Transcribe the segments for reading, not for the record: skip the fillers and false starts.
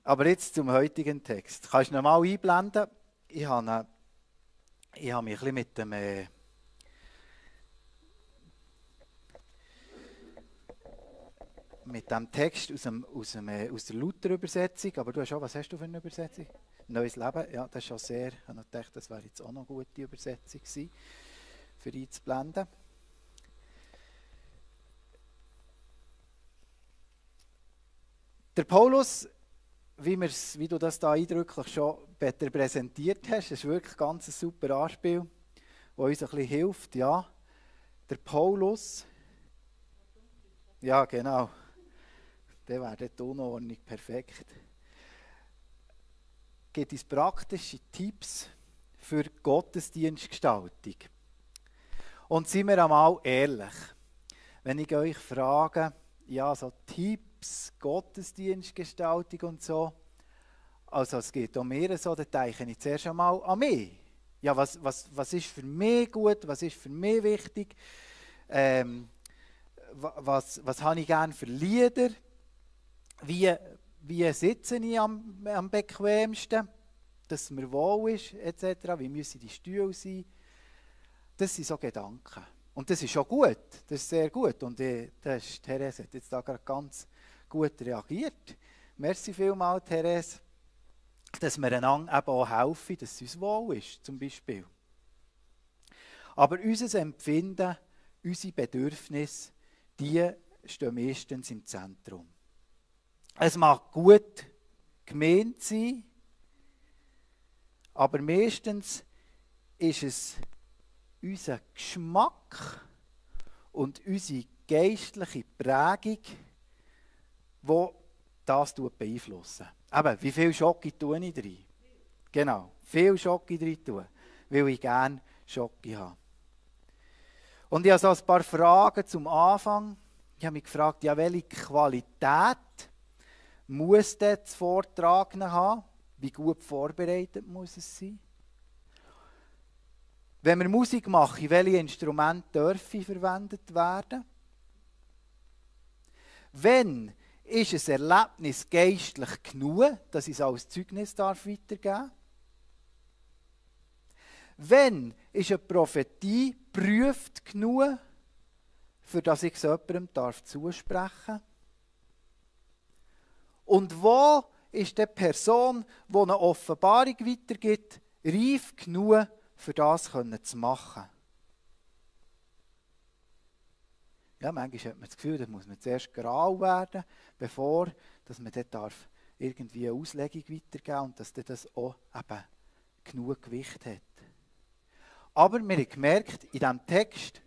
Aber jetzt zum heutigen Text. Kannst du ihn mal einblenden? Ich habe mich ein bisschen mit dem Text aus der Luther-Übersetzung, aber du hast auch, was hast du für eine Übersetzung? Neues Leben, ja, das ist schon sehr, ich habe gedacht, das wäre jetzt auch noch eine gute Übersetzung gewesen, für einzublenden. Der Paulus, wie du das da eindrücklich schon besser präsentiert hast, ist wirklich ganz ein super Anspiel, das uns ein bisschen hilft. Ja, der Paulus, ja genau, der wäre die Unordnung perfekt. Gibt uns praktische Tipps für Gottesdienstgestaltung. Und seien wir einmal ehrlich, wenn ich euch frage, ja, so Tipps, Gottesdienstgestaltung und so, also es geht um mir so, dann denke ich zuerst einmal an mich. Ja, was ist für mich gut, was ist für mich wichtig, was habe ich gerne für Lieder, wie sitze ich am bequemsten, dass es mir wohl ist, etc., wie müssen die Stühle sein. Das sind so Gedanken. Und das ist schon gut, das ist sehr gut. Und Therese hat jetzt da gerade ganz gut reagiert. Merci vielmals, Therese, dass wir einander eben auch helfen, dass es uns wohl ist, zum Beispiel. Aber unser Empfinden, unsere Bedürfnisse, die stehen meistens im Zentrum. Es mag gut gemeint sein, aber meistens ist es unser Geschmack und unsere geistliche Prägung, die das beeinflussen. Eben, wie viel Schoki tue ich rein? Genau, viel Schoki rein tun, weil ich gerne Schoki habe. Und ich habe so ein paar Fragen zum Anfang. Ich habe mich gefragt, ja, welche Qualität muss das Vortragende haben? Wie gut vorbereitet muss es sein? Wenn wir Musik machen, welche Instrumente dürfen verwendet werden? Wenn ist ein Erlebnis geistlich genug, dass ich es als Zeugnis weitergeben darf? Wenn ist eine Prophetie geprüft genug, für dass ich es jemandem zusprechen darf? Und wo ist die Person, die eine Offenbarung weitergibt, reif genug, für das zu machen? Ja, manchmal hat man das Gefühl, da muss man zuerst grau werden, bevor dass man dann irgendwie eine Auslegung weitergeben darf und dass das auch eben genug Gewicht hat. Aber wir haben gemerkt, in diesem Text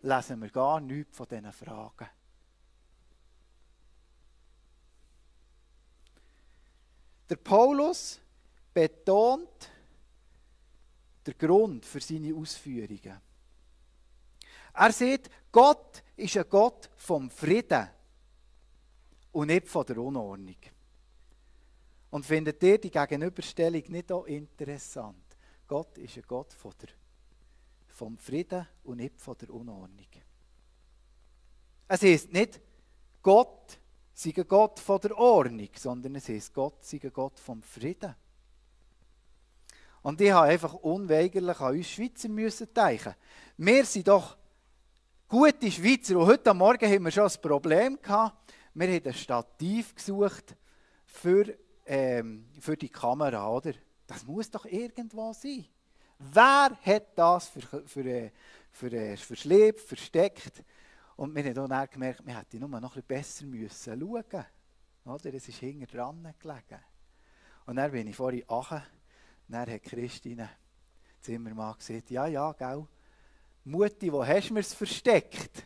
lesen wir gar nichts von diesen Fragen. Der Paulus betont den Grund für seine Ausführungen. Er sagt, Gott ist ein Gott vom Frieden und nicht von der Unordnung. Und findet ihr die Gegenüberstellung nicht auch interessant? Gott ist ein Gott vom Frieden und nicht von der Unordnung. Es heisst nicht, Gott sei ein Gott von der Ordnung, sondern es heisst, Gott sei ein Gott vom Frieden. Und ich habe einfach unweigerlich an uns Schweizer müssen denken. Wir sind doch gute Schweizer und heute Morgen haben wir schon ein Problem gehabt. Wir haben ein Stativ gesucht für die Kamera, oder? Das muss doch irgendwo sein. Wer hat das verschlebt, versteckt? Und wir haben dann gemerkt, wir hätten nur noch ein bisschen besser schauen müssen. Oder? Es ist hinten dran gelegen. Und dann bin ich vorhin runter. Dann hat Christine Zimmermann gesagt, ja, gell, Mutti, wo hast du mir es versteckt?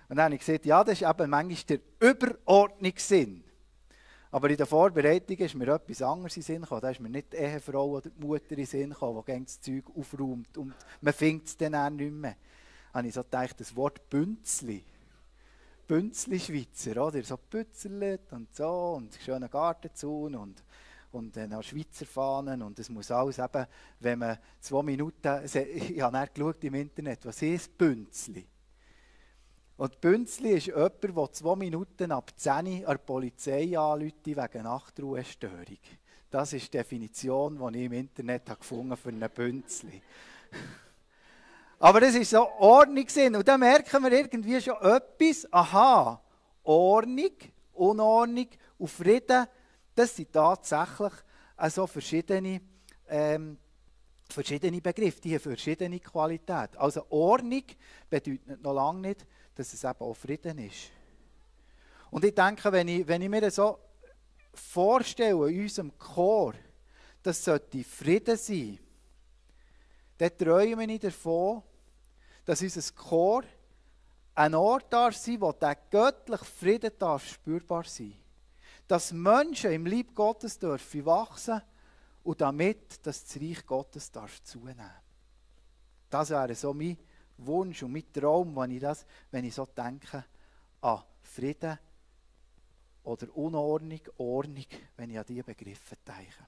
Und dann habe ich gesagt, ja, das ist eben manchmal der Überordnungssinn. Aber in der Vorbereitung ist mir etwas anderes in den Sinn gekommen. Da ist mir nicht die Ehefrau oder die Mutter in den Sinn gekommen, die das Zeug aufräumt und man findet es dann auch nicht mehr. Da habe ich so gedacht, das Wort Bünzli. Bünzli-Schweizer, oder? So Pützerlet und so und schöner Gartenzaun und dann Schweizer Fahnen und es muss alles eben, wenn man 2 Minuten, ich habe dann geschaut im Internet, was ist Bünzli? Und Bünzli ist jemand, der 2 Minuten ab 10 Uhr an der Polizei anruft wegen Nachtruhestörung. Das ist die Definition, die ich im Internet gefunden habe für einen Bünzli. Aber das ist so Ordnung. Und dann merken wir irgendwie schon etwas. Aha, Ordnung, Unordnung und Frieden, das sind tatsächlich also verschiedene Begriffe, die haben verschiedene Qualitäten. Also Ordnung bedeutet noch lange nicht, dass es eben auch Frieden ist. Und ich denke, wenn ich mir das so vorstelle, in unserem Chor, das sollte Frieden sein, dann träume ich davon, dass unser Chor ein Ort darf sein, wo der göttliche Frieden darf spürbar sein. Dass Menschen im Lieb Gottes dürfen wachsen und damit das Reich Gottes darf zunehmen. Das wäre so mein Wunsch und mein Traum, wenn ich so denke an Frieden oder Unordnung, Ordnung, wenn ich an diese Begriffe denke.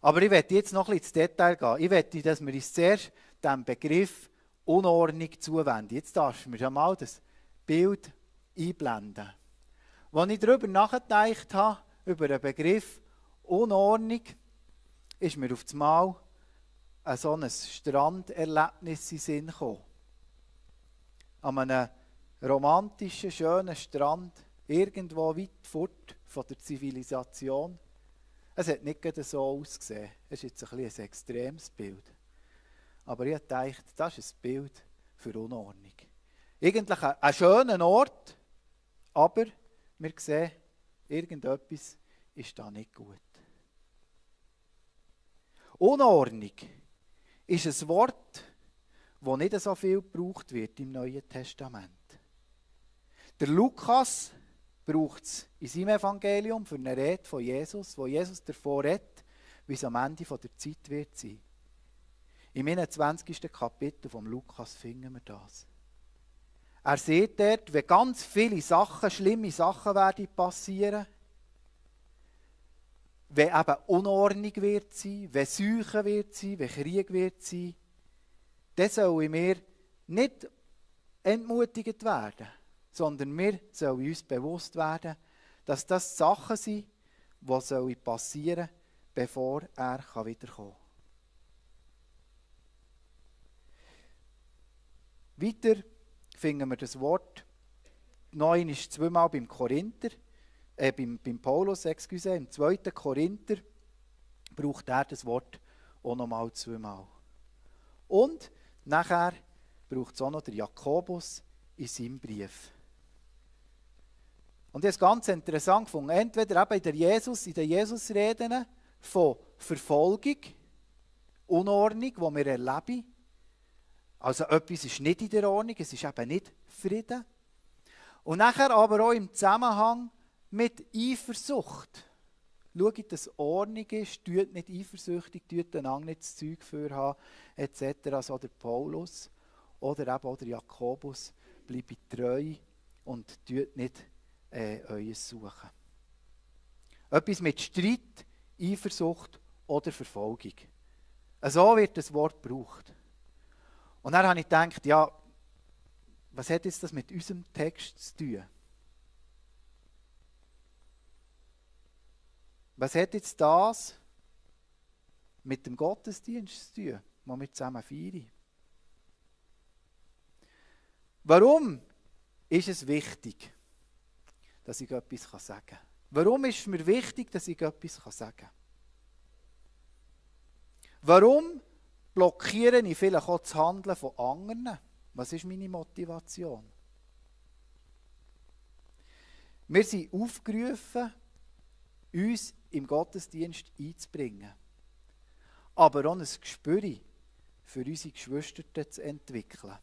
Aber ich möchte jetzt noch ein bisschen ins Detail gehen. Ich möchte, dass wir uns zuerst dem Begriff Unordnung zuwenden. Jetzt darfst du mir schon mal das Bild einblenden. Als ich darüber nachgedacht habe, über den Begriff Unordnung, ist mir auf einmal so ein Stranderlebnis in den Sinn gekommen. An einem romantischen, schönen Strand, irgendwo weit fort von der Zivilisation. Es hat nicht gerade so ausgesehen. Es ist jetzt ein extremes Bild. Aber ich dachte, das ist ein Bild für Unordnung. Eigentlich ein schöner Ort, aber wir sehen, irgendetwas ist da nicht gut. Unordnung ist ein Wort, das nicht so viel gebraucht wird im Neuen Testament. Der Lukas braucht es in seinem Evangelium für eine Rede von Jesus, wo Jesus davor redet, wie es am Ende der Zeit wird sein. Im 21. Kapitel vom Lukas finden wir das. Er sieht dort, wenn ganz viele Sachen, schlimme Sachen werden passieren, wenn eben Unordnung wird sein, wenn Seuchen wird sein, wenn Krieg wird sein, dann sollen wir nicht entmutigt werden, sondern wir sollen uns bewusst werden, dass das Sachen sind, die passieren sollen, bevor er wiederkommen kann. Weiter finden wir das Wort 9 ist zweimal beim Paulus, im 2. Korinther braucht er das Wort auch nochmal zweimal. Und nachher braucht es auch noch der Jakobus in seinem Brief. Und ich habe es ganz interessant gefunden, entweder eben in den Jesus-Reden von Verfolgung, Unordnung, die wir erleben. Also etwas ist nicht in der Ordnung, es ist eben nicht Frieden. Und nachher aber auch im Zusammenhang mit Eifersucht. Schaut, dass es Ordnung ist, tut nicht eifersüchtig, tut einander nicht das Zeug für haben, etc. So der Paulus oder eben auch der Jakobus, bleibt treu und tut nicht euer suchen. Etwas mit Streit, Eifersucht oder Verfolgung. So wird das Wort gebraucht. Und dann habe ich gedacht, ja, was hat jetzt das mit unserem Text zu tun? Was hat jetzt das mit dem Gottesdienst zu tun, den wir zusammen feiern? Warum ist es wichtig, dass ich etwas sagen kann? Warum ist es mir wichtig, dass ich etwas sagen kann? Warum blockiere ich vielleicht auch das Handeln von anderen? Was ist meine Motivation? Wir sind aufgerufen, uns im Gottesdienst einzubringen, aber auch ein Gespür für unsere Geschwister zu entwickeln.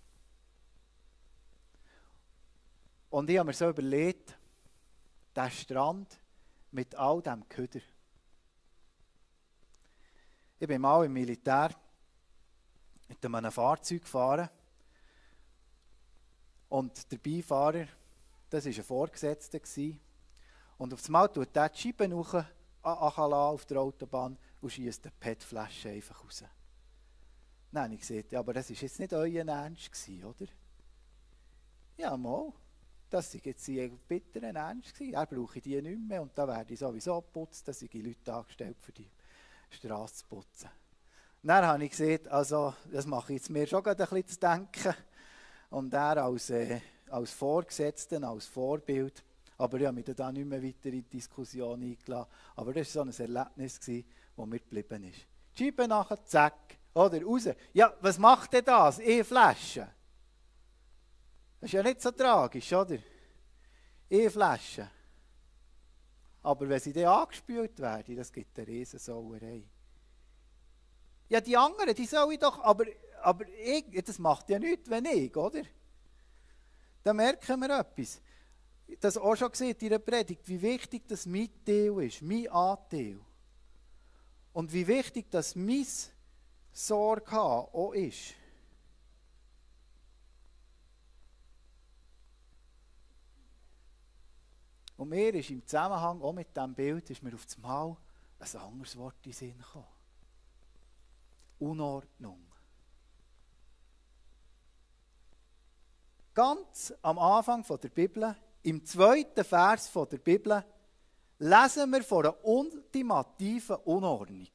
Und ich habe mir so überlegt, der Strand mit all dem Köder. Ich bin mal im Militär mit einem Fahrzeug gefahren und der Beifahrer, das war ein Vorgesetzter, und auf einmal tut er die Scheiben auf der Autobahn und schiesst eine PET-Flasche einfach raus. Dann habe ich gesagt, ja, aber das war jetzt nicht euer Ernst, oder? Ja, mal. Das war jetzt ein bitterer Ernst. Er brauche die nicht mehr und da werde ich sowieso geputzt, dass ich die Leute angestellt für die Straße zu putzen. Dann habe ich gesagt, also, das mache ich jetzt mir schon ein bisschen zu denken. Und er als Vorgesetzten, als Vorbild. Aber ich habe mich da nicht mehr weiter in die Diskussion eingeladen. Aber das war so ein Erlebnis, das mir geblieben ist. Die Scheibe nachher, zack, oder raus. Ja, was macht denn das? E-Flaschen. Das ist ja nicht so tragisch, oder? E-Flaschen. Aber wenn sie dann angespült werden, das gibt eine riesen Sauerei. Ja, die anderen, die sollen doch, aber ich, das macht ja nichts, wenn ich, oder? Da merken wir etwas. Das auch schon gesehen in der Predigt, wie wichtig das mein Teil ist, mein Anteil. Und wie wichtig das mein Sorge haben auch ist. Und mir ist im Zusammenhang auch mit diesem Bild ist mir auf das Mal ein anderes Wort in den Sinn gekommen. Unordnung. Ganz am Anfang der Bibel, im 2. Vers der Bibel, lesen wir von einer ultimativen Unordnung.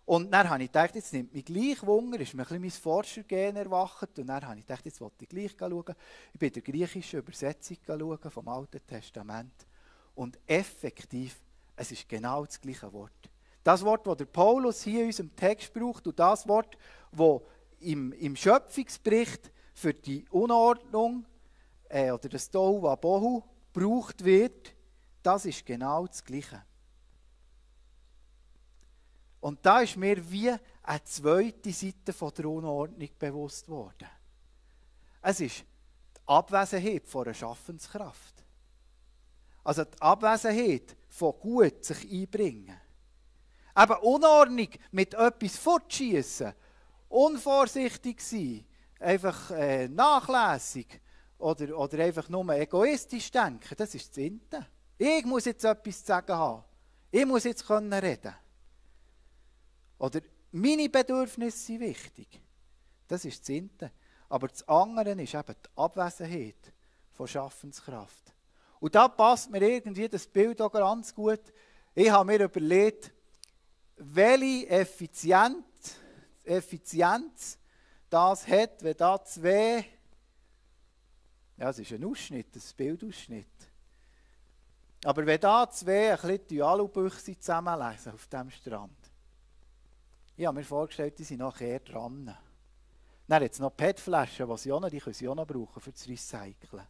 Und dann habe ich gedacht, jetzt nimmt mich gleich Wunder, ist mir ein bisschen mein Forschergehen erwacht. Und dann habe ich gedacht, jetzt wollte ich gleich schauen. Ich bin in der griechischen Übersetzung schauen vom Alten Testament. Und effektiv, es ist genau das gleiche Wort. Das Wort, das der Paulus hier in unserem Text braucht, und das Wort, das im Schöpfungsbericht für die Unordnung oder das Tohu Wabohu gebraucht wird, das ist genau das Gleiche. Und da ist mir wie eine zweite Seite von der Unordnung bewusst worden. Es ist die Abwesenheit von einer Schaffenskraft. Also die Abwesenheit von gut sich einbringen. Eben Unordnung mit etwas fortschießen, unvorsichtig sein, einfach nachlässig oder einfach nur egoistisch denken, das ist das Sinte. Ich muss jetzt etwas zu sagen haben. Ich muss jetzt reden können. Oder meine Bedürfnisse sind wichtig. Das ist das Sinte. Aber das andere ist eben die Abwesenheit von Schaffenskraft. Und da passt mir irgendwie das Bild auch ganz gut. Ich habe mir überlegt, welche Effizienz das hat, wenn da zwei, ja, es ist ein Ausschnitt, ein Bildausschnitt. Aber wenn da zwei ein bisschen die Alubüchse zusammenlesen auf diesem Strand, ich habe mir vorgestellt, die sind nachher dran. Dann hat es noch PET-Flaschen, die können sie auch noch brauchen für das Recyceln.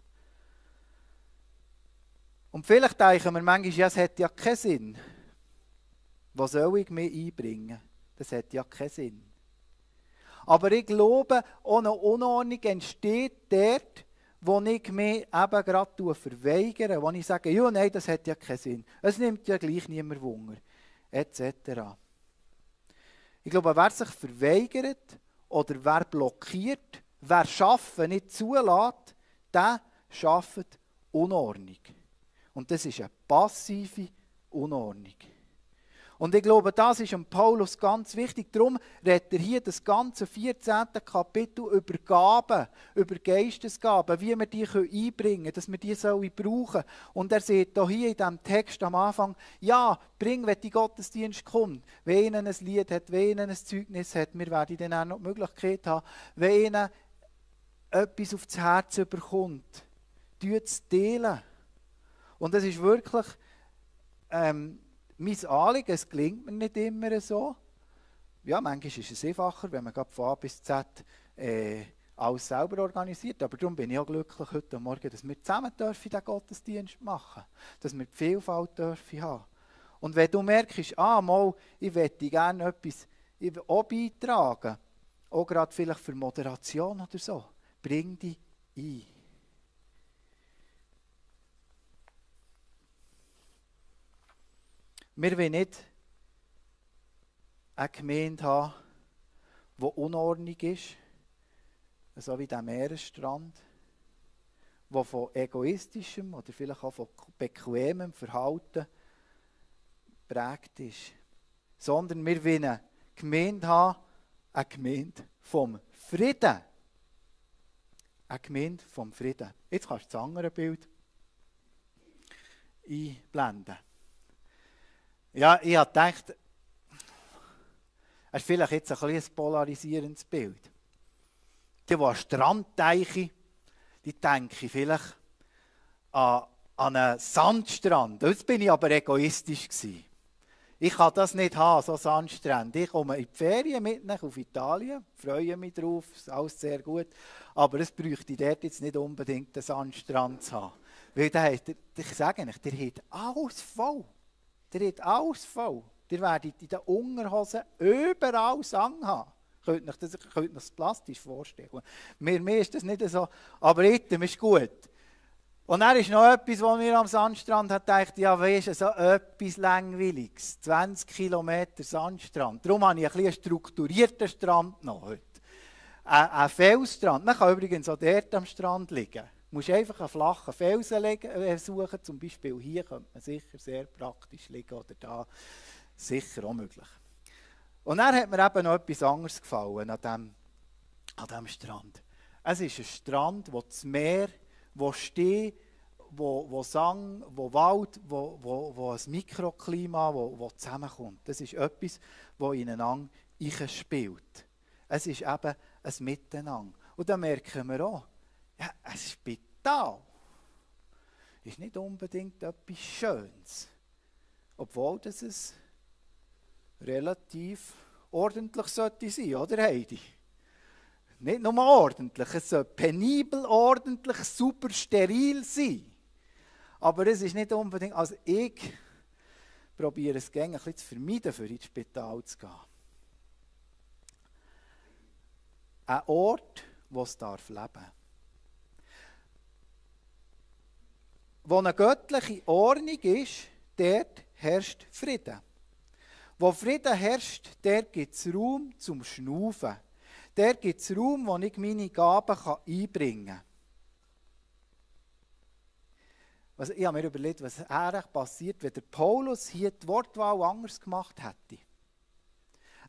Und vielleicht denken wir manchmal, ja, es hat ja keinen Sinn. Was soll ich mir einbringen? Das hat ja keinen Sinn. Aber ich glaube, auch eine Unordnung entsteht dort, wo ich mich eben gerade verweigere, wo ich sage, ja, nein, das hat ja keinen Sinn. Es nimmt ja gleich niemand Wunder, etc. Ich glaube, wer sich verweigert oder wer blockiert, wer Schaffen nicht zulässt, der schafft Unordnung. Und das ist eine passive Unordnung. Und ich glaube, das ist dem Paulus ganz wichtig. Darum redet er hier das ganze 14. Kapitel über Gaben, über Geistesgaben, wie wir die einbringen können, dass wir die brauchen sollen. Und er sagt hier in diesem Text am Anfang, ja, bring, wenn die Gottesdienst kommt. Wenn ihnen ein Lied hat, wenn ihnen ein Zeugnis hat, wir werden dann auch noch die Möglichkeit haben, wenn ihnen etwas aufs Herz überkommt, es teilen. Und das ist wirklich mein Anliegen, es gelingt mir nicht immer so. Ja, manchmal ist es einfacher, wenn man von A bis Z alles selber organisiert. Aber darum bin ich auch glücklich heute Morgen, dass wir zusammen diesen Gottesdienst machen dürfen. Dass wir die Vielfalt dürfen haben. Und wenn du merkst, ich möchte gerne etwas auch beitragen, auch gerade vielleicht für Moderation oder so, bring dich ein. Wir wollen nicht eine Gemeinde haben, die Unordnung ist, so wie der Meeresstrand, die von egoistischem oder vielleicht auch von bequemem Verhalten geprägt ist. Sondern wir wollen eine Gemeinde haben, eine Gemeinde vom Frieden. eine Gemeinde vom Frieden. Jetzt kannst du das andere Bild einblenden. Ja, ich habe gedacht, es ist vielleicht jetzt ein polarisierendes Bild. Die an Strand denken, die denken vielleicht an einen Sandstrand. Jetzt bin ich aber egoistisch gewesen. Ich kann das nicht haben, so Sandstrände. Ich komme in die Ferien mit auf Italien, freue mich drauf, ist alles sehr gut. Aber es bräuchte dort jetzt nicht unbedingt einen Sandstrand zu haben. Weil ich sage euch, der hat alles voll. Der hat alles voll. Ihr werdet in den Unterhosen überall Sand haben. Könnt euch das plastisch vorstellen. Mir ist das nicht so, aber item ist gut. Und dann ist noch etwas, was mir am Sandstrand hat gedacht, ja weisst du, so etwas Langweiliges. 20 Kilometer Sandstrand. Darum habe ich einen strukturierten Strand noch heute. Ein Felsstrand. Man kann übrigens auch dort am Strand liegen. Du musst einfach einen flachen Felsen suchen. Zum Beispiel hier könnte man sicher sehr praktisch liegen oder da. Sicher auch möglich. Und dann hat mir eben noch etwas anderes gefallen an diesem Strand. Es ist ein Strand, wo das Meer, wo Steh, wo Sang, wo Wald, wo ein Mikroklima, wo zusammenkommt. Das ist etwas, das ineinander spielt. Es ist eben ein Miteinander. Und da merken wir auch, ja, ein Spital ist nicht unbedingt etwas Schönes. Obwohl das es relativ ordentlich sollte sein, oder Heidi? Nicht nur ordentlich, es soll penibel, ordentlich, super steril sein. Aber es ist nicht unbedingt, also ich probiere es gerne ein bisschen zu vermeiden, für ins Spital zu gehen. Ein Ort, wo es leben darf. Wo eine göttliche Ordnung ist, dort herrscht Frieden. Wo Frieden herrscht, dort gibt es Raum zum Schnaufen. Dort gibt es Raum, wo ich meine Gaben einbringen kann. Ich habe mir überlegt, was eigentlich passiert, wenn der Paulus hier die Wortwahl anders gemacht hätte.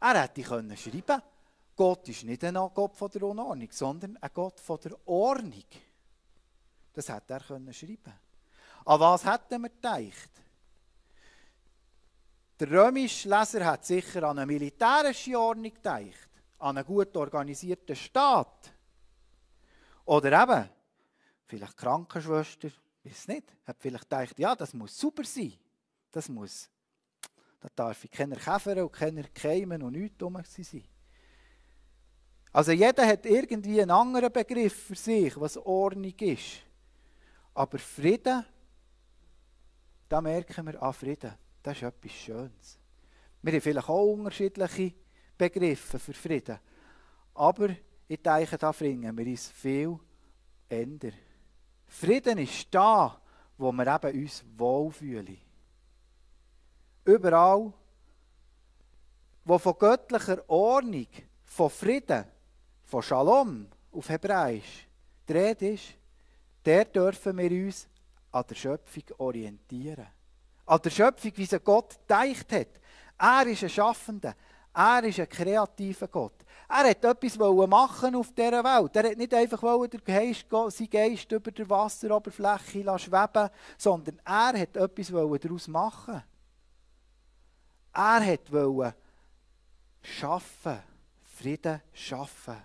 Er hätte schreiben können, Gott ist nicht ein Gott von der Unordnung, sondern ein Gott von der Ordnung. Das hätte er schreiben können. An was hätten wir gedacht? Der römische Leser hat sicher an eine militärische Ordnung gedacht, an einen gut organisierten Staat. Oder eben, vielleicht Krankenschwester, weiß nicht, hat vielleicht gedacht, ja, das muss super sein. Da darf ich keine Käfer und keine Keimen und nichts rum sein. Also jeder hat irgendwie einen anderen Begriff für sich, was Ordnung ist. Aber Frieden, da merken wir an Frieden. Das ist etwas Schönes. Wir haben vielleicht auch unterschiedliche Begriffe für Frieden. Aber ich denke, da bringen wir uns viel änder. Frieden ist da, wo wir eben uns wohlfühlen. Überall, wo von göttlicher Ordnung, von Frieden, von Shalom auf Hebräisch die Rede ist, der dürfen wir uns an der Schöpfung orientieren. An der Schöpfung, wie sie Gott gedacht hat. Er ist ein Schaffender. Er ist ein kreativer Gott. Er hat etwas machen auf dieser Welt. Er hat nicht einfach seinen Geist über der Wasseroberfläche schweben, sondern er hat etwas daraus machen. Er wollte schaffen, Frieden schaffen.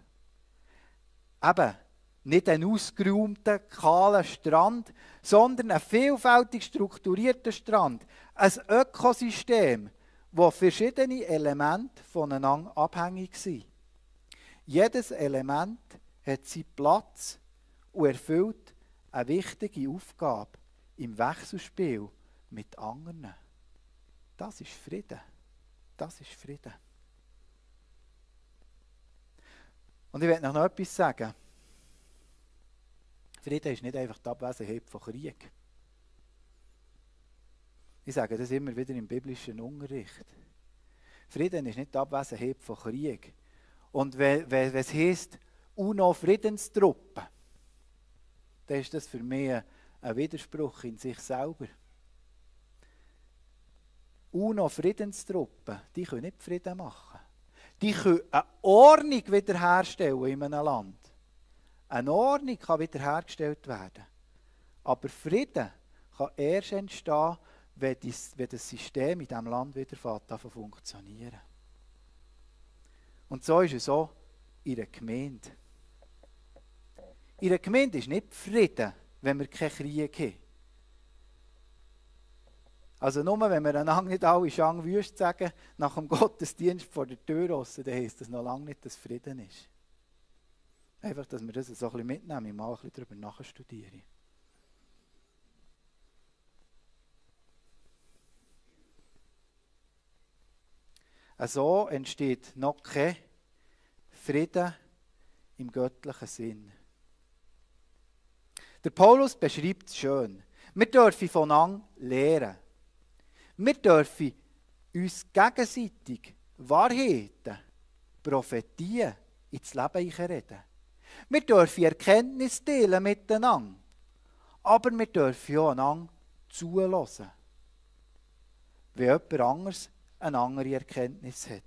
Eben, nicht einen ausgeräumten, kahlen Strand, sondern einen vielfältig strukturierten Strand. Ein Ökosystem, wo verschiedene Elemente voneinander abhängig sind. Jedes Element hat seinen Platz und erfüllt eine wichtige Aufgabe im Wechselspiel mit anderen. Das ist Frieden. Das ist Frieden. Und ich werde noch etwas sagen. Frieden ist nicht einfach die Abwesenheit von Krieg. Ich sage das immer wieder im biblischen Unterricht. Frieden ist nicht die Abwesenheit von Krieg. Und wenn es heisst, UNO-Friedenstruppen, dann ist das für mich ein Widerspruch in sich selber. UNO-Friedenstruppen, die können nicht Frieden machen. Die können eine Ordnung wiederherstellen in einem Land. Eine Ordnung kann wiederhergestellt werden. Aber Frieden kann erst entstehen, wenn das System in diesem Land wieder funktionieren. Und so ist es auch in einer Gemeinde. In einer Gemeinde ist nicht Frieden, wenn wir keinen Krieg haben. Also nur, wenn wir einander nicht alle Schangwüst sagen, nach dem Gottesdienst vor der Tür raus, dann heisst das noch lange nicht, dass Frieden ist. Einfach, dass wir das so ein bisschen mitnehmen, ich mal ein bisschen darüber nachstudieren. So entsteht noch kein Frieden im göttlichen Sinn. Der Paulus beschreibt es schön. Wir dürfen voneinander lernen. Wir dürfen uns gegenseitig Wahrheiten, Prophetien ins Leben reden. Wir dürfen Erkenntnis teilen miteinander. Aber wir dürfen auch einander zuhören. Wenn jemand anderes eine andere Erkenntnis hat.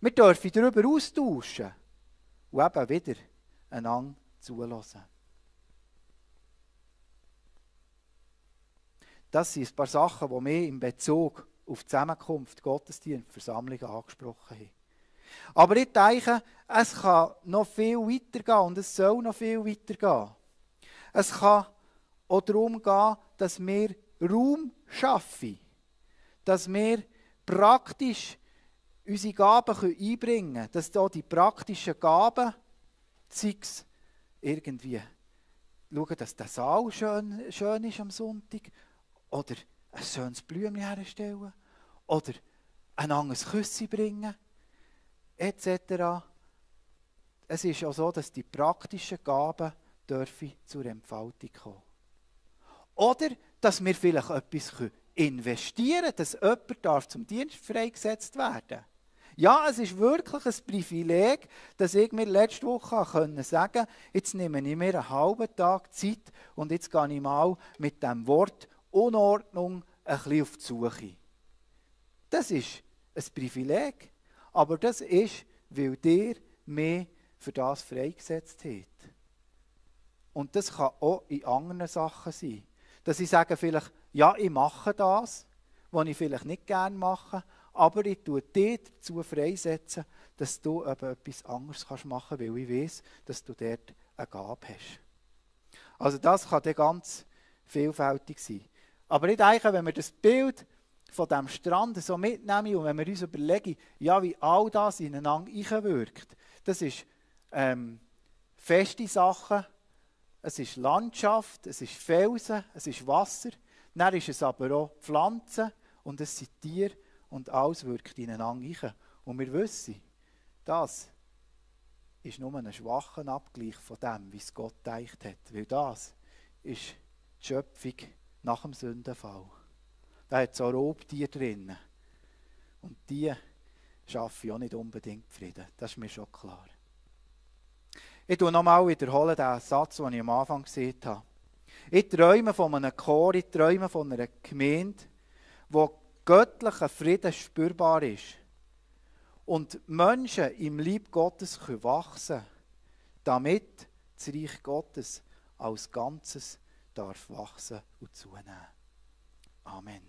Wir dürfen darüber austauschen und eben wieder einander zuhören. Das sind ein paar Sachen, die wir in Bezug auf die Zusammenkunft, Gottesdienst, Versammlungen angesprochen haben. Aber ich denke, es kann noch viel weitergehen und es soll noch viel weitergehen. Es kann auch darum gehen, dass wir Raum schaffen, dass wir praktisch unsere Gaben einbringen können, dass da die praktischen Gaben, sei es irgendwie schauen, dass der Saal schön ist am Sonntag, oder ein schönes Blümchen herstellen, oder ein anderes Küsschen bringen, etc. Es ist auch so, dass die praktischen Gaben dürfen zur Entfaltung kommen. Oder, dass wir vielleicht etwas investieren können, dass jemand zum Dienst freigesetzt werden darf. Ja, es ist wirklich ein Privileg, dass ich mir letzte Woche sagen konnte, jetzt nehme ich mir einen halben Tag Zeit und jetzt gehe ich mal mit dem Wort Unordnung ein bisschen auf die Suche. Das ist ein Privileg, aber das ist, weil ihr mich für das freigesetzt habt. Und das kann auch in anderen Sachen sein. Dass ich sage vielleicht, ja, ich mache das, was ich vielleicht nicht gerne mache, aber ich tue dich dazu freisetzen, dass du etwas anderes machen kannst, weil ich weiss, dass du dort eine Gabe hast. Also das kann dann ganz vielfältig sein. Aber ich denke, wenn wir das Bild von diesem Strand so mitnehmen und wenn wir uns überlegen, ja, wie all das ineinander einwirkt, das ist feste Sachen, es ist Landschaft, es ist Felsen, es ist Wasser, dann ist es aber auch Pflanzen und es sind Tiere und alles wirkt ineinander ein. Und wir wissen, das ist nur ein schwacher Abgleich von dem, wie es Gott gedacht hat. Weil das ist die Schöpfung nach dem Sündenfall. Da hat es auch Raubtiere drin. Und die schaffen auch nicht unbedingt Frieden. Das ist mir schon klar. Ich wiederhole nochmal den Satz, den ich am Anfang gesagt habe. Ich träume von einem Chor, ich träume von einer Gemeinde, wo göttlicher Frieden spürbar ist. Und Menschen im Lieb Gottes können wachsen, damit das Reich Gottes als Ganzes darf wachsen und zunehmen. Amen.